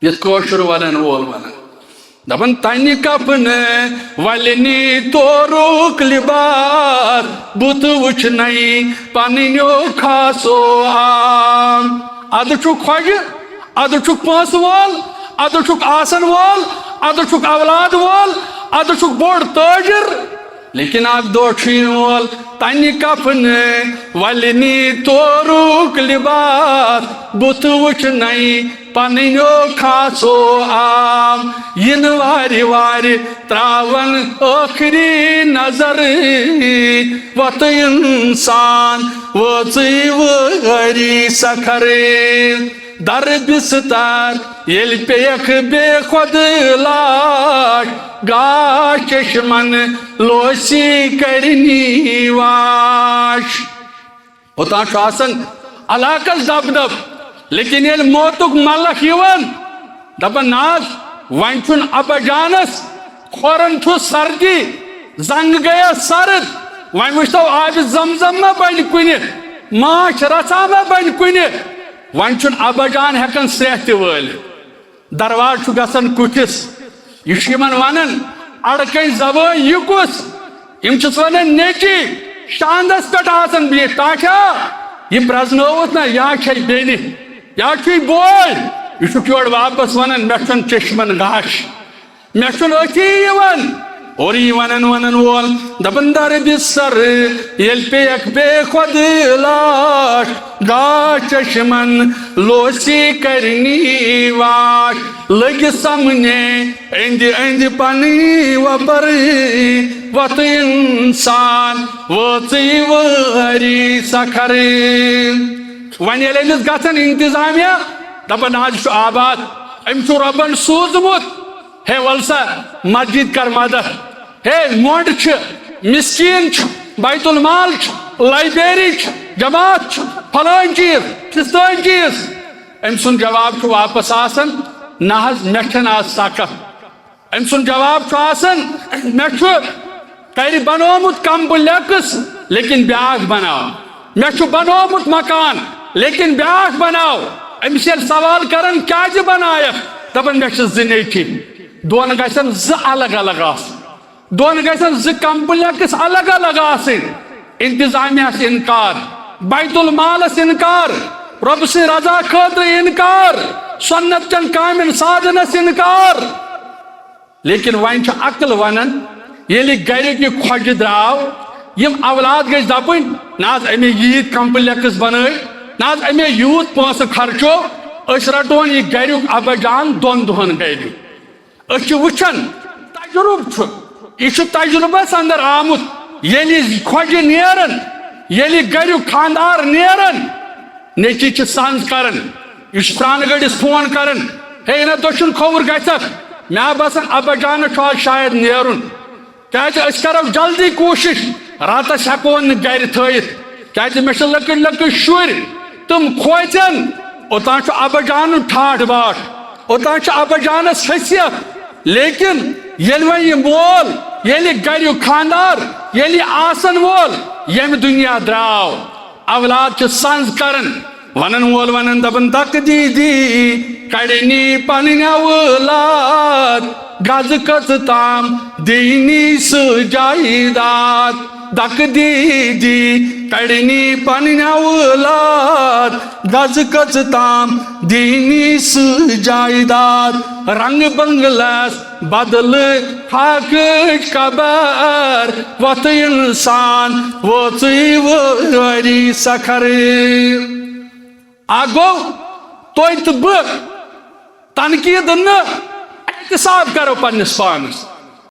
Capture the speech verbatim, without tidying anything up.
یتھ کٲشُر ونن وول ونان۔ دپان، تنہِ کفنہٕ ولنی تورُک لباس، بُتھ وٕچھنَے پنٕنیو خاصو عام۔ ادٕ چھُکھ خۄجہِ، ادٕ چھُکھ پونٛسہٕ وول، ادٕ چھُکھ آسن وول، ادٕ چھُکھ اولاد وول، ادٕ چھُکھ بوٚڑ تٲجر، لیکن اکھ دۄہ چھُ یِنہٕ وول۔ تنہِ کفنہٕ ولنی تورُک لباس، بُتھ وٕچھنَے پنٕنیو خاصو عام۔ یِنہٕ وارِ وارِ تراون ٲخری نظر، وۄتہٕ انسان وٲژٕے وٲری سکھر۔ در بستر ییٚلہِ پیٚیَکھ بے خۄد لاش، گاش چشمن لوسی کرنی واش۔ اوٚتام چھُ آسان علاقس دب دب، لیکن ییٚلہِ موتُک ملک یِوان، دپان، نہ حظ، وۄنۍ چھُنہٕ ابا جانس، کھۄرن چھُ سردی، زنگ گٔیس سرد، وۄنۍ وٕچھتو آبِ زمزم ما بنہِ کُنہِ، ماچھ رژھا ما بنہِ کُنہِ، وۄنۍ چھُنہٕ ابا جان ہٮ۪کان سرٛیٚہہ تہِ وٲلِتھ۔ دروازٕ چھُ گژھان کُٹھِس۔ یہِ چھُ یِمن ونان، اڑکٔنۍ زبٲنۍ یہِ کُس؟ یِم چھِس ونان، نیٚچی، شاندس پٮ۪ٹھ آسان بِہِتھ، ٹاٹھیا، یہِ پرزنٲوُتھ نہ، یا چھے بیٚنہِ، یا چھُے بوے۔ یہِ چھُکھ یورٕ واپس ونان، مےٚ چھُنہٕ چشمن گاش، مےٚ چھُنہٕ أتھی یِوان۔ اور یہِ ونان ونان وول دپان، در بستر ییٚلہِ پیٚیَکھ بے خۄد لاش، گاش چشمن لوسی کرنی واش۔ لٔگۍ سمنے أنٛدِ أنٛدِ پنٕنۍ وۄپر، وۄتہٕ انسان وٲژٕے وٲری سکھر۔ وۄنۍ ییٚلہِ أمِس گژھن انتظامیہ، دپان، نہ حظ، یہِ چھُ آباد، أمۍ چھُ رۄبن سوٗزمُت۔ ہے، وَل سا، مسجد کر مدد۔ ہے، مۄنڈ چھِ، مسکین چھِ، بیت المال چھِ، لائبریری چھِ، جماعت چھِ، فلٲنۍ چیٖز، فستٲنۍ چیٖز۔ أمۍ سُنٛد جواب چھُ واپس آسان، نہ حظ، مےٚ چھَنہٕ آز سکھ۔ أمۍ سُنٛد جواب چھُ آسان، مےٚ چھُ کرِ بنومُت کمپلیکس، لیکن بیاکھ بناو۔ مےٚ چھُ بنومُت مکان، لیکن بیاکھ بناو۔ أمِس ییٚلہِ سوال کرن، کیازِ بنایکھ؟ دپان، مےٚ چھِ زٕ نیٚچی۔ دۄن گژھن زٕ الگ الگ آسٕنۍ۔ دۄن گژھن زٕ کمپلیکس الگ الگ آسٕنۍ۔ انتظامیہ ہس انکار، بیت المالس انکار، رۄب سٕنٛدِ رضا خٲطرٕ انکار، سنت چٮ۪ن کامٮ۪ن سازنس انکار۔ لیکن وۄنۍ چھُ عقل ونان، ییٚلہِ گرِکۍ یہِ کھۄجہِ درٛاو، یِم اولاد گٔژھۍ دپٕنۍ، نہ حظ، أمۍ ییٖتۍ کمپلیکس بنٲے، نہ حظ، أمۍ یوٗت پونٛسہٕ خرچو، أسۍ رٹون یہِ گریُک ابا جان دۄن دۄہن گرِ۔ أسۍ چھِ وٕچھان، تجربہٕ چھُ، یہِ چھُ تجربس اندر آمُت۔ ییٚلہِ کھۄجہِ نیرن، ییٚلہِ گریُک خانٛدار نیرن، نیٚچی چھِ سنٛز کران، یہِ چھُ سرٛانہٕ گٔڑِس فون کران، ہے، نہ دٔچھُن کھووُر گژھکھ، مےٚ باسان ابا جانس چھُ آز شاید نیرُن، کیازِ أسۍ کرو جلدی کوٗشش، راتس ہٮ۪کون نہٕ گرِ تھٲیِتھ، کیازِ مےٚ چھِ لۄکٕٹۍ لۄکٕٹۍ شُرۍ، تِم کھوژن۔ اوٚتام چھُ ابا جانُن ٹھاٹھ باٹھ، اوٚتام چھُ ابا جانس حیثیت، لیکن ییٚلہِ وۄنۍ یہِ مول، ییٚلہِ گریُک خانٛدار، ییٚلہِ یہِ آسن وول، ییٚمہِ دُنیا درٛاو، اولاد چھِ سنٛز کران، ونن وول ونان دپان، دکہٕ دیٖدی کڑنی پنٕنۍ اولاد، گزٕ کٔژ تام دِنی سُہ جایداد۔ دکہٕ دیٖدی کڑنی پنٕنۍ اولاد، گزٕ کٔژ تام دِنی سُہ جایداد۔ رنگ بنگلس بدلہٕ خاکٕچ قبر، وۄتھٕ انسان وٲژٕے وٲری سکھر۔ اکھ گوٚو تُہۍ تہٕ بہٕ، تنقیٖد نہٕ، احتساب کرو پننِس پانس۔